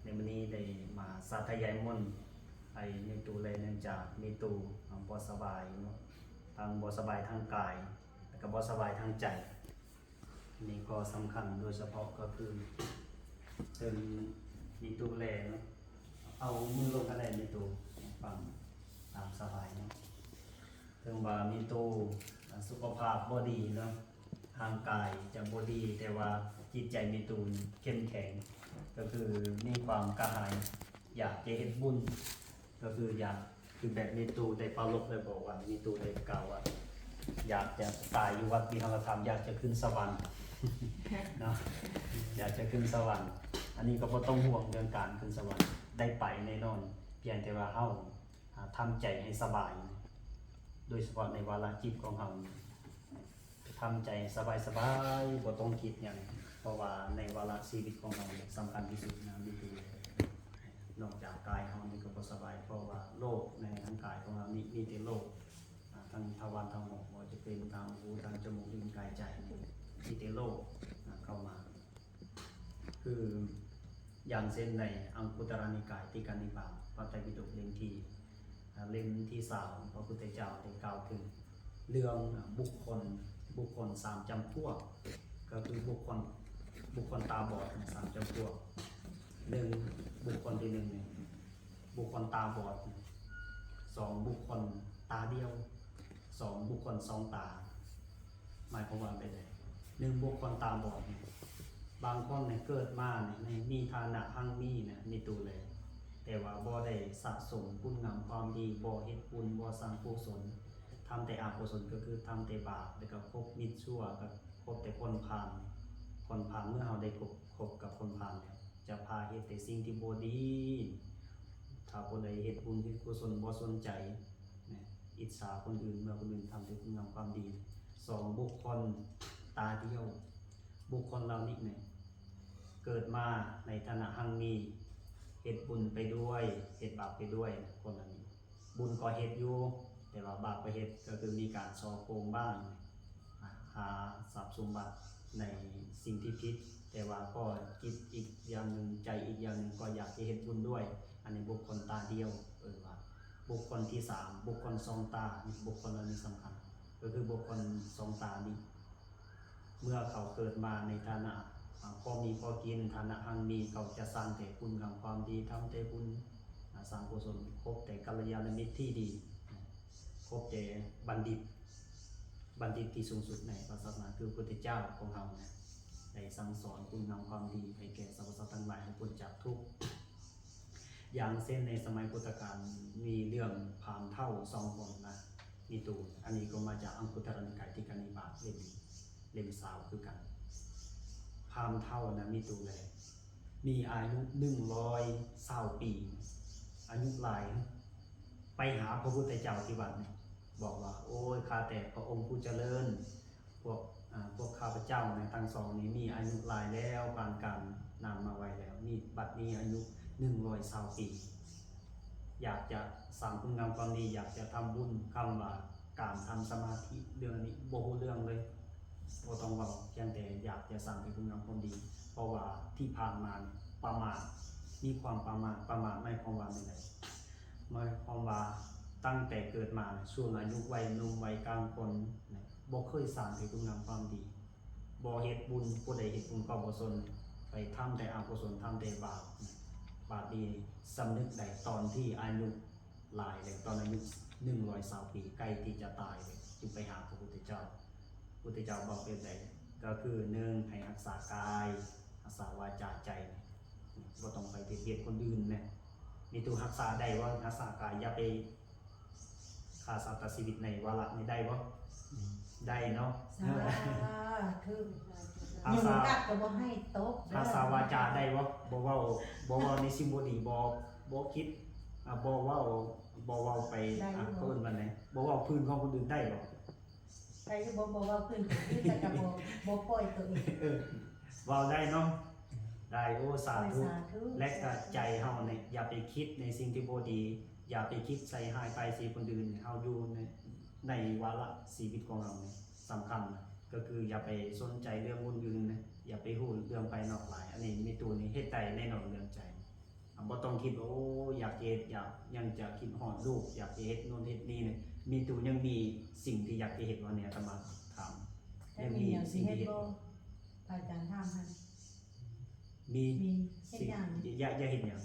ໃນມື້ນີ້ໄດ້ມາສາທະຍາຍມົນໃຫ້ແມ່ຕູ້ແລ ເນື່ອງຈາກແມ່ຕູ້ ອາ ບໍ່ສະບາຍເນາະ, ທັງບໍ່ສະບາຍທາງກາຍ ແລ້ວກໍບໍ່ສະບາຍທາງໃຈ. ອັນນີ້ກໍສຳຄັນໂດຍສະເພາະກໍຄືເຊິ່ງແມ່ຕູ້ແລເນາະ, ເອົາມືລົງກໍໄດ້ແມ່ຕູ້ ຟັງຕາມສະບາຍເນາະ. ເຖິງວ່າແມ່ຕູ້ ອາ ສຸຂະພາບບໍ່ດີເນາະ, ຮ່າງກາຍຈະບໍ່ດີ ແຕ່ວ່າຈິດໃຈແມ່ຕູ້ເຂັ້ມແຂງ ກໍຄືມີຄວາມກະຫາຍຢາກຈະເຮັດບຸນ, ກໍຄືຢາກ ຄືແບບແມ່ຕູ້ໄດ້ປາລົບ ແລ້ວບອກວ່າ ແມ່ຕູ້ໄດ້ກ່າວວ່າ ຢາກຈະຕາຍຢູ່ວັດວິຫາລະທຳ, ຢາກຈະຂຶ້ນສະຫວັນເນາະ, ຢາກຈະຂຶ້ນສະຫວັນ. ອັນນີ້ກໍບໍ່ຕ້ອງຫ່ວງເລື່ອງການຂຶ້ນສະຫວັນ, ໄດ້ໄປແນ່ນອນ, ພຽງແຕ່ວ່າເຮົາ ອາ ທຳໃຈໃຫ້ສະບາຍ, ໂດຍສະເພາະໃນວາລະຈິດຂອງເຮົານີ້ ທຳໃຈໃຫ້ສະບາຍໆ ບໍ່ຕ້ອງຄິດຫຍັງ, ເພາະວ່າໃນວາລະຊີວິດຂອງເຮົານີ້ສຳຄັນທີ່ສຸດນະ ມີແຕ່ ນອກຈາກກາຍເຮົານີ້ກໍບໍ່ສະບາຍ, ເພາະວ່າໂລກໃນຮ່າງກາຍຂອງເຮົານີ້ມີແຕ່ໂລກ ອາ ທັງທະວານທັງຫົກ ບໍ່ວ່າຈະເປັນທາງຫູ ທາງຈະມູກ ລີ້ນ ກາຍ ໃຈ ມີແຕ່ໂລກ ອາ ເຂົ້າມາ. ຄືຢ່າງເຊັ່ນໃນອັງຄຸດຕະລະນິກາຍ ຕິການິບາດ ພະໄຕປິດົກເຫຼັ້ມທີ ອາ ເຫຼັ້ມທີສາມ ພະພຸດທະເຈົ້າໄດ້ກ່າວເຖິງເລື່ອງ ອາ ບຸກຄົນ ບຸກຄົນສາມຈຳພວກ, ກໍຄືບຸກຄົນ ບຸກຄົນຕາບອດສາມຈຳພວກ. ໜຶ່ງ ບຸກຄົນທີໜຶ່ງນີ້ ບຸກຄົນຕາບອດ, ສອງ ບຸກຄົນຕາດຽວ, ສອງ ບຸກຄົນສອງຕາ. ໝາຍຄວາມວ່າແບບໃດ? ໜຶ່ງ ບຸກຄົນຕາບອດນີ້ ບາງຄົນນີ້ເກີດມານີ້ ມີຖານະຮັ່ງມີນະ ມີຕູ້ແລ ແຕ່ວ່າບໍ່ໄດ້ສະສົມຄຸນງາມຄວາມດີ, ບໍ່ເຮັດບຸນ, ບໍ່ສ້າງກຸສົນ, ທຳແຕ່ອະກຸສົນ ກໍຄືທຳແຕ່ບາບ, ແລ້ວກໍຄົບມິດຊົ່ວ, ກໍຄົບແຕ່ຄົນພານ. ຄົນພານ ເມື່ອເຮົາໄດ້ຄົບ ຄົບກັບຄົນພານແລ້ວ ຈະພາເຮັດແຕ່ສິ່ງທີ່ບໍ່ດີ. ຖ້າຜູ້ໃດເຮັດບຸນເຮັດກຸສົນບໍ່ສົນໃຈນະ, ອິດສາຄົນອື່ນ ເມື່ອຄົນອື່ນທຳແຕ່ຄຸນງາມຄວາມດີ. ສອງ ບຸກຄົນຕາດຽວ, ບຸກຄົນເຫຼົ່ານີ້ນະ ເກີດມາໃນຖານະຮັ່ງມີ, ເຮັດບຸນໄປດ້ວຍ ເຮັດບາບໄປດ້ວຍ. ຄົນເຫຼົ່ານີ້ ບຸນກໍເຮັດຢູ່ ແຕ່ວ່າບາບກໍເຮັດ, ກໍຄືມີການສໍ້ໂກງບ້າງ, ຫາຊັບສົມບັດໃນສິ່ງທີ່ຜິດ, ແຕ່ວ່າກໍຈິດອີກຢ່າງໜຶ່ງ ໃຈອີກຢ່າງໜຶ່ງ ກໍຢາກຈະເຮັດບຸນດ້ວຍ. ອັນນີ້ບຸກຄົນຕາດຽວ ເອີ້ນວ່າບຸກຄົນທີສາມ, ບຸກຄົນສອງຕາ. ບຸກຄົນເຫຼົ່ານີ້ສຳຄັນ, ກໍຄືບຸກຄົນສອງຕານີ້ ເມື່ອເຂົາເກີດມາໃນຖານະ ອາ ພໍມີພໍກິນ, ຖານະຮັ່ງມີ, ເຂົາຈະສ້າງແຕ່ຄຸນງາມຄວາມດີ, ທຳແຕ່ບຸນ, ອາ ສ້າງກຸສົນ, ຄົບແຕ່ກັນລະຍານະມິດທີ່ດີ, ຄົບແຕ່ບັນດິດ, ບັນດິດທີ່ສູງສຸດໃນພະສາສະໜາ ຄືພະພຸດທະເຈົ້າຂອງເຮົານະ ໄດ້ສັ່ງສອນຄຸນງາມຄວາມດີໃຫ້ແກ່ສັບພະສັດທັງຫຼາຍ ໃຫ້ພົ້ນຈາກທຸກ. ຢ່າງເຊັ່ນໃນສະໄໝພຸດທະການ ມີເລື່ອງພາມເຖົ້າສອງຄົນນະ ມີຕູນ. ອັນນີ້ກໍມາຈາກອັງຄຸດຕະລະນິກາຍ ຕິການິບາດ ເຫຼັ້ມ ເຫຼັ້ມຊາວຄືກັນ. ພາມເຖົ້ານະ ມີຕູນແລ ມີອາຍຸໜຶ່ງຮ້ອຍຊາວປີ, ອາຍຸຫຼາຍ, ໄປຫາພະພຸດທະເຈົ້າທີ່ວັດນີ້ ບອກວ່າ ໂອ້ຍ ຂ້າແຕ່ພະອົງຜູ້ຈະເລີນ, ພວກ ອາ ພວກຂ້າພະເຈົ້ານະ ທັງສອງນີ້ມີອາຍຸຫຼາຍແລ້ວ, ຜ່ານການນານມາໄວແລ້ວ, ນີ້ ບັດນີ້ອາຍຸໜຶ່ງຮ້ອຍຊາວປີ, ຢາກຈະສ້າງຄຸນງາມຄວາມດີ, ຢາກຈະທຳບຸນ. ຄຳວ່າການທຳສະມາທິ ເລື່ອງນີ້ບໍ່ຮູ້ເລື່ອງເລີຍ, ບໍ່ຕ້ອງເວົ້າ, ພຽງແຕ່ຢາກຈະສ້າງແຕ່ຄຸນງາມຄວາມດີ, ເພາະວ່າທີ່ຜ່ານມາປະໝາດ, ມີຄວາມປະໝາດ. ປະໝາດໝາຍຄວາມວ່າແນວໃດ? ໝາຍຄວາມວ່າຕັ້ງແຕ່ເກີດມາ ຊ່ວງອາຍຸໄວໜຸ່ມໄວກາງຄົນ ບໍ່ເຄີຍສ້າງແຕ່ຄຸນງາມຄວາມດີ, ບໍ່ເຮັດບຸນ, ຜູ້ໃດເຮັດບຸນກໍບໍ່ສົນ, ໄປທຳແຕ່ອະກຸສົນ, ທຳແຕ່ບາບ. ບາດນີ້ສຳນຶກໄດ້ຕອນທີ່ອາຍຸຫຼາຍແລ້ວ, ຕອນອາຍຸໜຶ່ງຮ້ອຍຊາວປີ ໃກ້ທີ່ຈະຕາຍແລ້ວ ຈຶ່ງໄປຫາພະພຸດທະເຈົ້າ. ພຸດທະເຈົ້າບອກແບບໃດ? ກໍຄື ໜຶ່ງ ໃຫ້ຮັກສາກາຍ, ຮັກສາວາຈາ, ໃຈ, ບໍ່ຕ້ອງໄປບຽດບຽນຄົນອື່ນນະ. ມີຕູຮັກສາໄດ້ບໍ່? ຮັກສາກາຍ, ຢ່າໄປຂ້າສັດຕັດຊີວິດໃນວາລະນີ້ໄດ້ບໍ່? ໄດ້ເນາະ. ສາທຸ. ຮັກສາ ຍຸງກັດກໍບໍ່ໃຫ້ຕົກເດີ. ຮັກສາວາຈາໄດ້ບໍ່? ບໍ່ເວົ້າ, ບໍ່ເວົ້າໃນສິ່ງບໍ່ດີ, ບໍ່, ບໍ່ຄິດ, ອາ, ບໍ່ເວົ້າ, ບໍ່ເວົ້າໄປ, ໄດ້ຢູ່ ອາ, ເຂົາເອີ້ນວ່າໃດ? ບໍ່ເວົ້າພື້ນຂອງຄົນອື່ນໄດ້ບໍ່? ໄດ້ຢູ່ບໍ່? ບໍ່ເວົ້າພື້ນຂອງອື່ນ ແລ້ວກໍບໍ່, ບໍ່ປ່ອຍຕົວເອງ. ເອີ ເວົ້າໄດ້ເນາະ? ໄດ້. ໂອ້ ສາທຸ. ໂອ້ຍ ສາທຸ. ແລະກະໃຈເຮົານີ້ ຢ່າໄປຄິດໃນສິ່ງທີ່ບໍ່ດີ, ຢ່າໄປຄິດໃສ່ຮ້າຍປ້າຍສີຄົນອື່ນ. ເຮົາຢູ່ໃນ, ໃນວາລະຊີວິດຂອງເຮົານີ້ ສຳຄັນນະ ກໍຄືຢ່າໄປສົນໃຈເລື່ອງຄົນອື່ນນະ, ຢ່າໄປຮູ້ເລື່ອງພາຍນອກຫຼາຍ. ອັນນີ້ແມ່ຕູ້ນີ້ເຮັດໄດ້ແນ່ນອນເລື່ອງໃຈ. ບໍ່ຕ້ອງຄິດວ່າ ໂອ້ ຢາກຈະເຮັດ ຢາກ ຍັງຈະຄິດຮອດລູກ ຢາກຈະເຮັດໂນ່ນເຮັດນີ້. ມີຕູຍັງມີສິ່ງທີ່ຢາກຈະເຮັດບໍ່ນີ້? ອາດຕະມາຖາມ ຍັງມີສິ່ງທີ່ເຮັດບໍ່? ພະອາຈານຖາມຫັ້ນ ມີ ມີ ເຮັດຫຍັງ? ຢາກ ຢາກເຮັດຫຍັງ?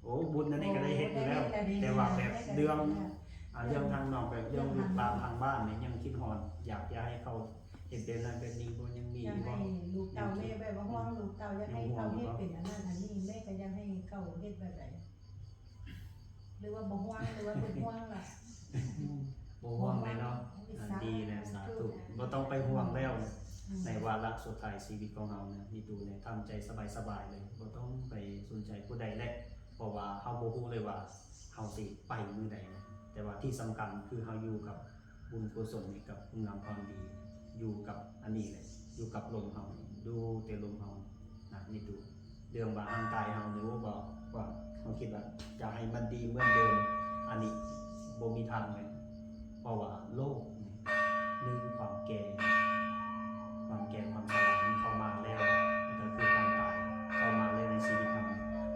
ໂອ້ ບຸນອັນນີ້ກໍໄດ້ເຮັດຢູ່ແລ້ວ ແຕ່ວ່າແບບເລື່ອງ ອ່າ ເລື່ອງທາງນອກ ແບບເລື່ອງລູກຫຼານທາງບ້ານນີ້ ຍັງຄິດຮອດ ຢາກຈະໃຫ້ເຂົາເຮັດແບບນັ້ນແບບນີ້ບໍ່? ຍັງມີຢູ່ບໍ່? ຢາກໃຫ້ລູກເຕົ້າ ແມ່ແບບວ່າຫ່ວງລູກເຕົ້າ ຢາກໃຫ້ເຂົາເຮັດເປັນອັນນັ້ນອັນນີ້ ແມ່ກໍຢາກໃຫ້ເຂົາເຮັດແບບໃດ? ຫຼືວ່າບໍ່ຫ່ວງ ຫຼືວ່າບໍ່ຫ່ວງລະ? ບໍ່ຫ່ວງແລ້ວເນາະ. ດີແລ້ວ ສາທຸ. ບໍ່ຕ້ອງໄປຫ່ວງແລ້ວ ໃນວາລະສຸດທ້າຍຊີວິດຂອງເຮົານະ ມີຕູແຫຼະ ທຳໃຈສະບາຍໆເລີຍ ບໍ່ຕ້ອງໄປສົນໃຈຜູ້ໃດແຫຼະ ເພາະວ່າເຮົາບໍ່ຮູ້ເລີຍວ່າເຮົາຊິໄປມື້ໃດ. ແຕ່ວ່າທີ່ສຳຄັນຄືເຮົາຢູ່ກັບບຸນກຸສົນນີ້ ກັບຄຸນງາມຄວາມດີ ຢູ່ກັບອັນນີ້ແຫຼະ ຢູ່ກັບລົມເຮົາ ຢູ່ແຕ່ລົມເຮົານະ ມີຕູ. ເລື່ອງວ່າຮ່າງກາຍເຮົານີ້ ບໍ່ ວ່າເຮົາຄິດວ່າຈະໃຫ້ມັນດີເໝືອນເດີມ ອັນນີ້ບໍ່ມີທາງເລີຍ ເພາະວ່າໂລກນີ້ ໜຶ່ງ ຄວາມແກ່ ຄວາມແກ່ ຄວາມຊະລາ ມັນເຂົ້າມາແລ້ວ ແລ້ວກໍຄືຄວາມຕາຍເຂົ້າມາແລ້ວໃນຊີວິດເຮົາ.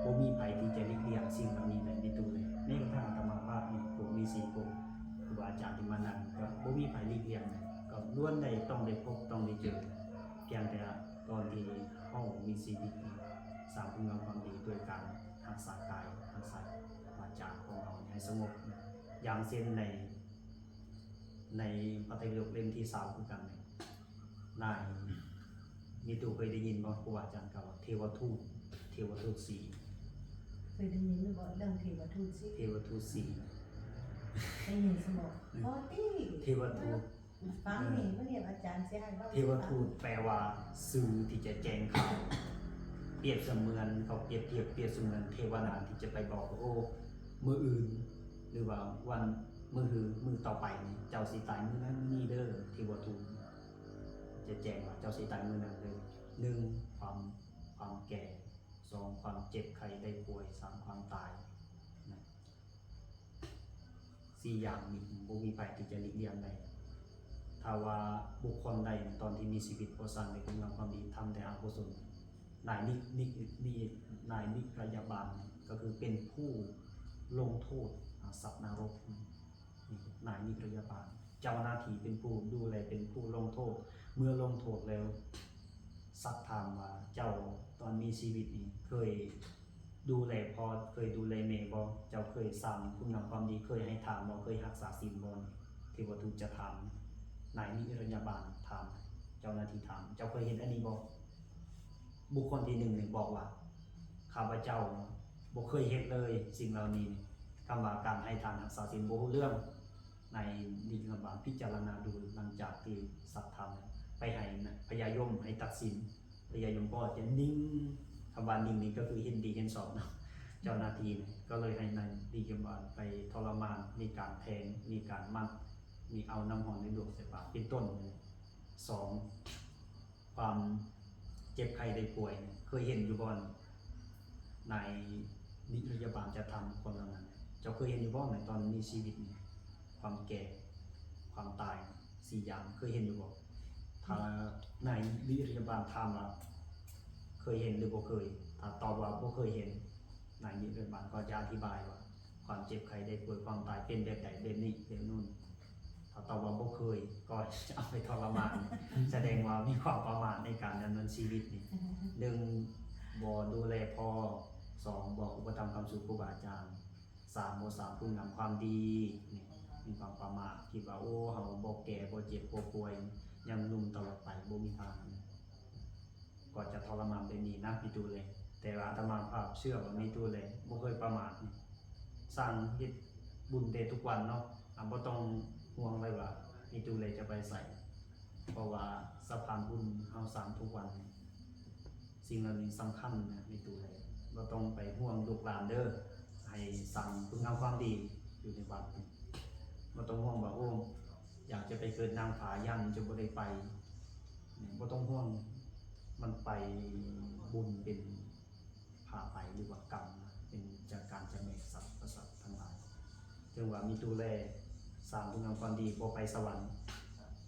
ບໍ່ມີໃຜທີ່ຈະຫຼີກລ່ຽງສິ່ງເຫຼົ່ານີ້ໄດ້ ມີຕູເລີຍ. ແມ້ກະທັ່ງອາດຕະມາພາບນີ້ ພວກແມ່ຊີ ພວກຄູບາອາຈານທີ່ມານຳ ກໍບໍ່ມີໃຜຫຼີກລ່ຽງໄດ້ ກໍລ້ວນໄດ້ ຕ້ອງໄດ້ພົບ ຕ້ອງໄດ້ເຈີ. ພຽງແຕ່ຕອນທີ່ເຮົາມີຊີວິດ ສ້າງຄຸນງາມຄວາມດີດ້ວຍການຮັກສາກາຍ ຮັກສາວາຈາຂອງເຮົາໃຫ້ສະຫງົບ. ຢ່າງເຊັ່ນໃນ ໃນພະໄຕປິໂດກເຫຼັ້ມທີຊາວຄືກັນນີ້ ນາຍມີຕູເຄີຍໄດ້ຍິນບໍ່? ຄູບາອາຈານກ່າວວ່າເທວະທູດ ເທວະທູດສີ່. ເຄີຍໄດ້ຍິນຢູ່ບໍ່ເລື່ອງເທວະທູດສີ່? ເທວະທູດສີ່ ໄດ້ຍິນຊັ້ນບໍ່? ອືມ ໂອ້ຕິ ເທວະທູດ ຟັງນີ້ ມື້ນີ້ອາຈານຊິໃຫ້ເວົ້າ. ເທວະທູດແປວ່າສື່ທີ່ຈະແຈ້ງຂ່າວ ປຽບສະເໝືອນ ເຂົາປຽບທຽບ ປຽບສະເໝືອນເທວະດາທີ່ຈະໄປບອກວ່າ ໂອ້ ມື້ອື່ນ ຫຼືວ່າວັນ ມື້ຮື ມື້ຕໍ່ໄປນີ້ ເຈົ້າຊິຕາຍມື້ນັ້ນມື້ນີ້ເດີ. ເທວະທູດຈະແຈ້ງວ່າເຈົ້າຊິຕາຍມື້ນັ້ນເດີ. ໜຶ່ງ ຄວາມ ຄວາມແກ່, ສອງ ຄວາມເຈັບໄຂ້ໄດ້ປ່ວຍ, ສາມ ຄວາມຕາຍນະ. ສີ່ຢ່າງນີ້ບໍ່ມີໃຜທີ່ຈະຫຼີກລ່ຽງໄດ້. ຖ້າວ່າບຸກຄົນໃດຕອນທີ່ມີຊີວິດບໍ່ສ້າງໄດ້ຄຸນງາມຄວາມດີ ທຳແຕ່ອະກຸສົນ ນາຍນິ ນິ ນິ ນາຍນິລະຍະບານ ກໍຄືເປັນຜູ້ລົງໂທດ ອາ ສັດນະລົກ. ນີ້ນາຍນິລະຍະບານ ເຈົ້າໜ້າທີ່ເປັນຜູ້ດູແລ ເປັນຜູ້ລົງໂທດ. ເມື່ອລົງໂທດແລ້ວ ສັດຖາມວ່າ ເຈົ້າຕອນມີຊີວິດນີ້ ເຄີຍດູແລພໍ່ ເຄີຍດູແລແມ່ບໍ່? ເຈົ້າເຄີຍສ້າງຄຸນງາມຄວາມດີ ເຄີຍໃຫ້ທານບໍ່? ເຄີຍຮັກສາສິນບໍ່? ເທວະທູດຈະຖາມ ນາຍນິລະຍະບານຖາມ ເຈົ້າໜ້າທີ່ຖາມ ເຈົ້າເຄີຍເຮັດອັນນີ້ບໍ່? ບຸກຄົນທີໜຶ່ງນີ້ບອກວ່າ ຂ້າພະເຈົ້າບໍ່ເຄີຍເຮັດເລີຍສິ່ງເຫຼົ່ານີ້. ຄຳວ່າການໃຫ້ທານ ຮັກສາສິນ ບໍ່ຮູ້ເລື່ອງ. ນາຍນິລະຍະບານພິຈາລະນາດູ ຫຼັງຈາກທີ່ສັດຖາມແລ້ວ ໄປໃຫ້ພະຍາຍົມໃຫ້ຕັດສິນ. ພະຍາຍົມກໍຈະນິ່ງ ຄຳວ່ານິ່ງນີ້ກໍຄືເຫັນດີເຫັນຊອບເນາະ. ເຈົ້າໜ້າທີ່ກໍເລີຍໃຫ້ນາຍນິລະຍະບານໄປທໍລະມານ ມີການແທງ ມີການມັດ ມີເອົານ້ຳຮ້ອນໃນລວກໃສ່ປາກ ເປັນຕົ້ນ. ສອງ ຄວາມເຈັບໄຂ້ໄດ້ປ່ວຍ ເຄີຍເຫັນຢູ່ບໍ່? ນາຍນິລະຍະບານຈະຖາມຄົນເຫຼົ່ານັ້ນ ເຈົ້າເຄີຍເຫັນຢູ່ບໍ່ໃນຕອນມີຊີວິດນີ້? ຄວາມແກ່ ຄວາມຕາຍ ສີ່ຢ່າງ ເຄີຍເຫັນຢູ່ບໍ່? ຖ້ານາຍນິລະຍະບານຖາມວ່າ ເຄີຍເຫັນຫຼືບໍ່ເຄີຍ? ຖ້າຕອບວ່າບໍ່ເຄີຍເຫັນ ນາຍນິລະຍະບານກໍຈະອະທິບາຍວ່າ ຄວາມເຈັບໄຂ້ໄດ້ປ່ວຍ ຄວາມຕາຍເປັນແບບໃດ ແບບນີ້ ແບບນັ້ນ. ຖ້າຕອບວ່າບໍ່ເຄີຍ ກໍຈະເອົາໄປທໍລະມານ ສະແດງວ່າມີຄວາມປະໝາດໃນການດຳເນີນຊີວິດນີ້. ໜຶ່ງ ບໍ່ດູແລພໍ່, ສອງ ບໍ່ອຸປະຖຳຄ້ຳຊູ່ຄູບາອາຈານ, ສາມ ບໍ່ສ້າງຄຸນງາມຄວາມດີ. ນີ້ ມີຄວາມປະໝາດ ຄິດວ່າ ໂອ້ ເຮົາບໍ່ແກ່ ບໍ່ເຈັບ ບໍ່ປ່ວຍ ຍັງໜຸ່ມຕະຫຼອດໄປ ບໍ່ມີທາງ. ກໍຈະທໍລະມານແບບນີ້ນະ ມີຕູ້ເລີຍ. ແຕ່ວ່າອາດຕະມາພາບເຊື່ອວ່າມີຕູ້ເລີຍບໍ່ເຄີຍປະໝາດ ສ້າງເຮັດບຸນແຕ່ທຸກວັນເນາະ. ອາ ບໍ່ຕ້ອງຫ່ວງເລີຍວ່າມີຕູ້ເລີຍຈະໄປໃສ ເພາະວ່າສະພານບຸນເຮົາສ້າງທຸກວັນ. ສິ່ງເຫຼົ່ານີ້ສຳຄັນນະ ມີຕູ້ເລີຍ. ບໍ່ຕ້ອງໄປຫ່ວງລູກຫຼານເດີ ໃຫ້ສ້າງຄຸນງາມຄວາມດີຢູ່ໃນວັດ. ບໍ່ຕ້ອງຫ່ວງວ່າ ໂອ້ ຢາກຈະໄປເກີດນາງຟ້າ ຢ້ານຈະບໍ່ໄດ້ໄປ. ບໍ່ຕ້ອງຫ່ວງ ມັນໄປ ບຸນເປັນພາໄປ ຫຼືວ່າກຳ ເປັນຈາກການຈຳແນກສັດປະສັດທັງຫຼາຍ. ເຖິງວ່າມີຕູ້ແລ ສ້າງຄຸນງາມຄວາມດີ ບໍ່ໄປສະຫວັນ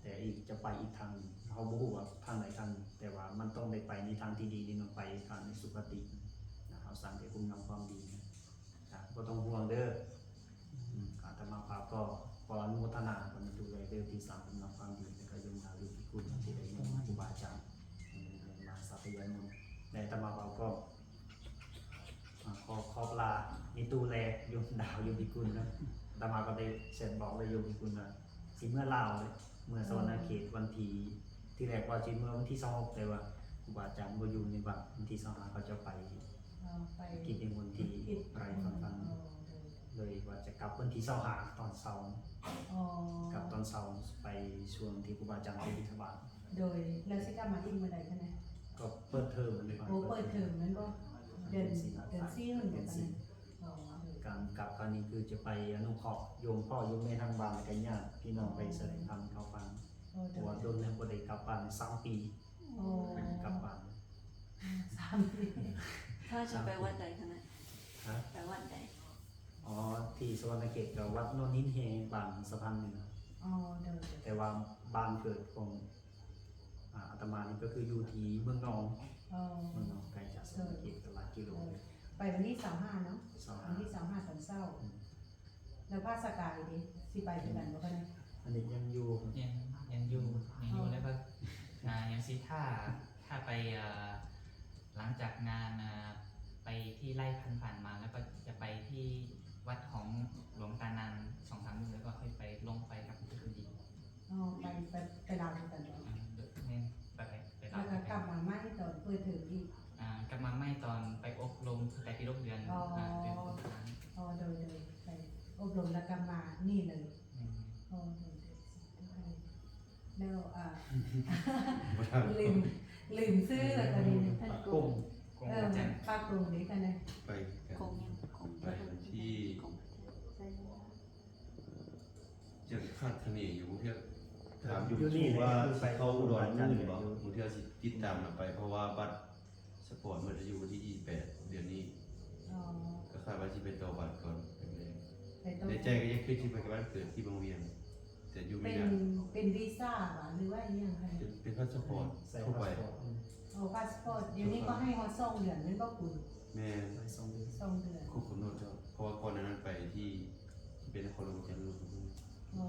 ແຕ່ອີກ ຈະໄປອີກທາງໜຶ່ງ ເຮົາບໍ່ຮູ້ວ່າທາງໃດທາງໜຶ່ງ ແຕ່ວ່າມັນຕ້ອງໄດ້ໄປໃນທາງທີ່ດີ ນີ້ມັນໄປທາງໃນສຸກ ກະຕິນະ ເຮົາສ້າງແຕ່ຄຸນງາມຄວາມດີນະ ກະບໍ່ຕ້ອງຫ່ວງເດີ. ອືມ ອາດຕະມາພາບກໍຂໍອະນຸໂມທະນາກັບແມ່ຕູ້ແລເດີ ທີ່ສ້າງຄຸນງາມຄວາມດີ ແລ້ວກໍໂຍມດາວ ໂຍມພິກຸນ ທີ່ໄດ້ນິມົນຄູບາອາຈານມາສາທະຍາຍມົນ ແລະອາດຕະມາພາບກໍ ອາ ຂໍຂອບລາແມ່ຕູ້ແລ ໂຍມດາວ ໂຍມພິກຸນນະ. ອາດຕະມາກໍໄດ້ແຊັດບອກເລີຍໂຍມພິກຸນວ່າ ຊິເມືອລາວເລີຍ ເມືອສະຫວັນນະເຂດ ວັນທີ ທີແລກວ່າຊິເມືອວັນທີຊາວຫົກ ແຕ່ວ່າຄູບາອາຈານບໍ່ຢູ່ໃນວັດ ວັນທີຊາວຫ້າເຂົາເຈົ້າໄປ ເອີ ໄປກິດນິມົນທີ່ໄຣຟານຟັນ ເອີ ໂດຍ ເລີຍວ່າຈະກັບວັນທີຊາວຫ້າຕອນເຊົ້າ ອໍ ກັບຕອນເຊົ້າ ໄປຊ່ວງທີ່ຄູບາອາຈານໄປບິນທະບາດ. ໂດຍ ແລ້ວຊິກັບມາອີກເມື່ອໃດຄະນະ? ກໍເປີດເທີມນີ້ ໂອ້ ເປີດເທີມແມ່ນບໍ່? ເດືອນ ເດືອນສີ່ ເດືອນສີ່ ເດືອນສີ່ ອໍ ໂດຍ ການກັບຄັ້ງນີ້ຄືຈະໄປອະນຸເຄາະໂຍມພໍ່ໂຍມແມ່ທາງບ້ານ ແລ້ວກະຍາດພີ່ນ້ອງໄປສະແດງທຳໃຫ້ເຂົາຟັງ ອໍ ໂດຍ ເພາະວ່າດົນແລ້ວບໍ່ໄດ້ກັບບ້ານ ສາມປີ ອໍ ກັບບ້ານ ສາມປີ. ຖ້າຈະໄປວັດໃດຄະນະ? ຮະ? ໄປວັດໃດ? ອໍ ທີ່ສະຫວັນນະເຂດກໍວັດໂນນຫີນແຮ ບ້ານສະພານເໜືອ. ອໍ ໂດຍ ໂດຍ ແຕ່ວ່າບ້ານເກີດຂອງ ອາ ອາດຕະມານີ້ກໍຄືຢູ່ທີ່ເມືອງນອງ. ອໍ ເມືອງນອງ ໄກຈາກສະຫວັນນະເຂດກໍຫຼາຍກິໂລ. ໂດຍ ໄປວັນທີຊາວຫ້າເນາະ? ຊາວຫ້າ ວັນທີຊາວຫ້າຕອນເຊົ້າ. ອືມ ແລ້ວພະສະກາຍເດ ຊິໄປຄືກັນບໍ່ຄະນະ? ອັນນີ້ຍັງຢູ່ ຍັງ ຍັງຢູ່ ຍັງຢູ່ ອໍ ແລ້ວກໍ ອາ ຍັງຊິຖ້າ ຖ້າໄປ ເອີ ຫຼັງຈາກງານ ເອີ ໄປທີ່ໄລຟານຟັນມາ ແລ້ວກໍຈະໄປທີ່ວັດຂອງຫຼວງຕານານສອງສາມມື້ ແລ້ວກໍຄ່ອຍໄປລົງໄຟກັບຄືນອີກ. ອໍ ໄປ ໄປ ໄປລາວຄືກັນບໍ່? ອາ ແມ່ນ ໄປ ໄປລາວ ແລ້ວກໍກັບມາໃໝ່ຕອນເປີດເທີມອີກ? ອາ ກັບມາໃໝ່ຕອນໄປອົບຮົມໄຕປິດົກເດືອນ ອໍ ອາ ເດືອນກຸມພາ. ອໍ ໂດຍ ໂດຍ ໄປອົບຮົມແລ້ວກັບມານີ້ເລີຍ. ແມ່ນ ອໍ ໂດຍ ໂດຍ ແລ້ວ ອາ ລືມ ລືມຊື່ແລ້ວຕອນນີ້ ປາກົງ ເອີ ປາກົງເດ້ຄະນະ? ໄປກັນ ກົງຫຍັງ? ກົງ ໄປວັນທີ ກົງ ຈັ່ງຄາດຄະເນຢູ່ ບາງເທື່ອຖາມຢູ່ ຢູ່ນີ້ ວ່າຊິເຂົ້າອຸດອນມື້ນີ້ບໍ່? ບາງເທື່ອຊິຕິດຕາມນຳໄປ ເພາະວ່າບັດສະປອດໝົດອາຍຸວັນທີຊາວແປດເດືອນນີ້. ອໍ ກໍຄາດວ່າຊິໄປຕໍ່ບັດກ່ອນ ໄປຕໍ່ ໃນໃຈກໍຍັງຄິດຊິໄປກັບບ້ານເກີດທີ່ວັງວຽງ ແຕ່ຢູ່ໄມ່ໄດ້. ເປັນ ເປັນວີຊາຫວາ ຫຼືວ່າອີ່ຫຍັງຄະ? ເປັນ ເປັນພາສປອດ ໃຊ້ພາສປອດ. ອໍ ພາສປອດ ດຽວນີ້ກໍໃຫ້ຮອດສອງເດືອນແມ່ນບໍ່? ແມ່ນ ໃຫ້ສອງເດືອນ ສອງເດືອນ ຄົບກຳນົດແລ້ວ ເພາະວ່າກ່ອນໜ້ານັ້ນໄປທີ່ ທີ່ເປັນນະຄອນຫຼວງວຽງຈັນ ອໍ ໃ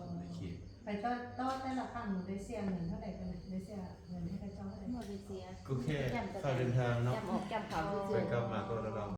ນເຂດ ໄປຕໍ່ ຕໍ່ແຕ່ລະຄັ້ງໄດ້ເສຍເງິນເທົ່າໃດກັນນະ? ໄດ້ເສຍເງິນໃຫ້ເຂົາເຈົ້າເທົ່າໃດ? ບໍ່ໄດ້ເສຍ ກໍແຄ່ຄ່າເດີນທາງເນາະ ຈ້ຳອອກຈ້ຳເຂົ້າຊື່ໆ ໄປກັບມາກໍລາວ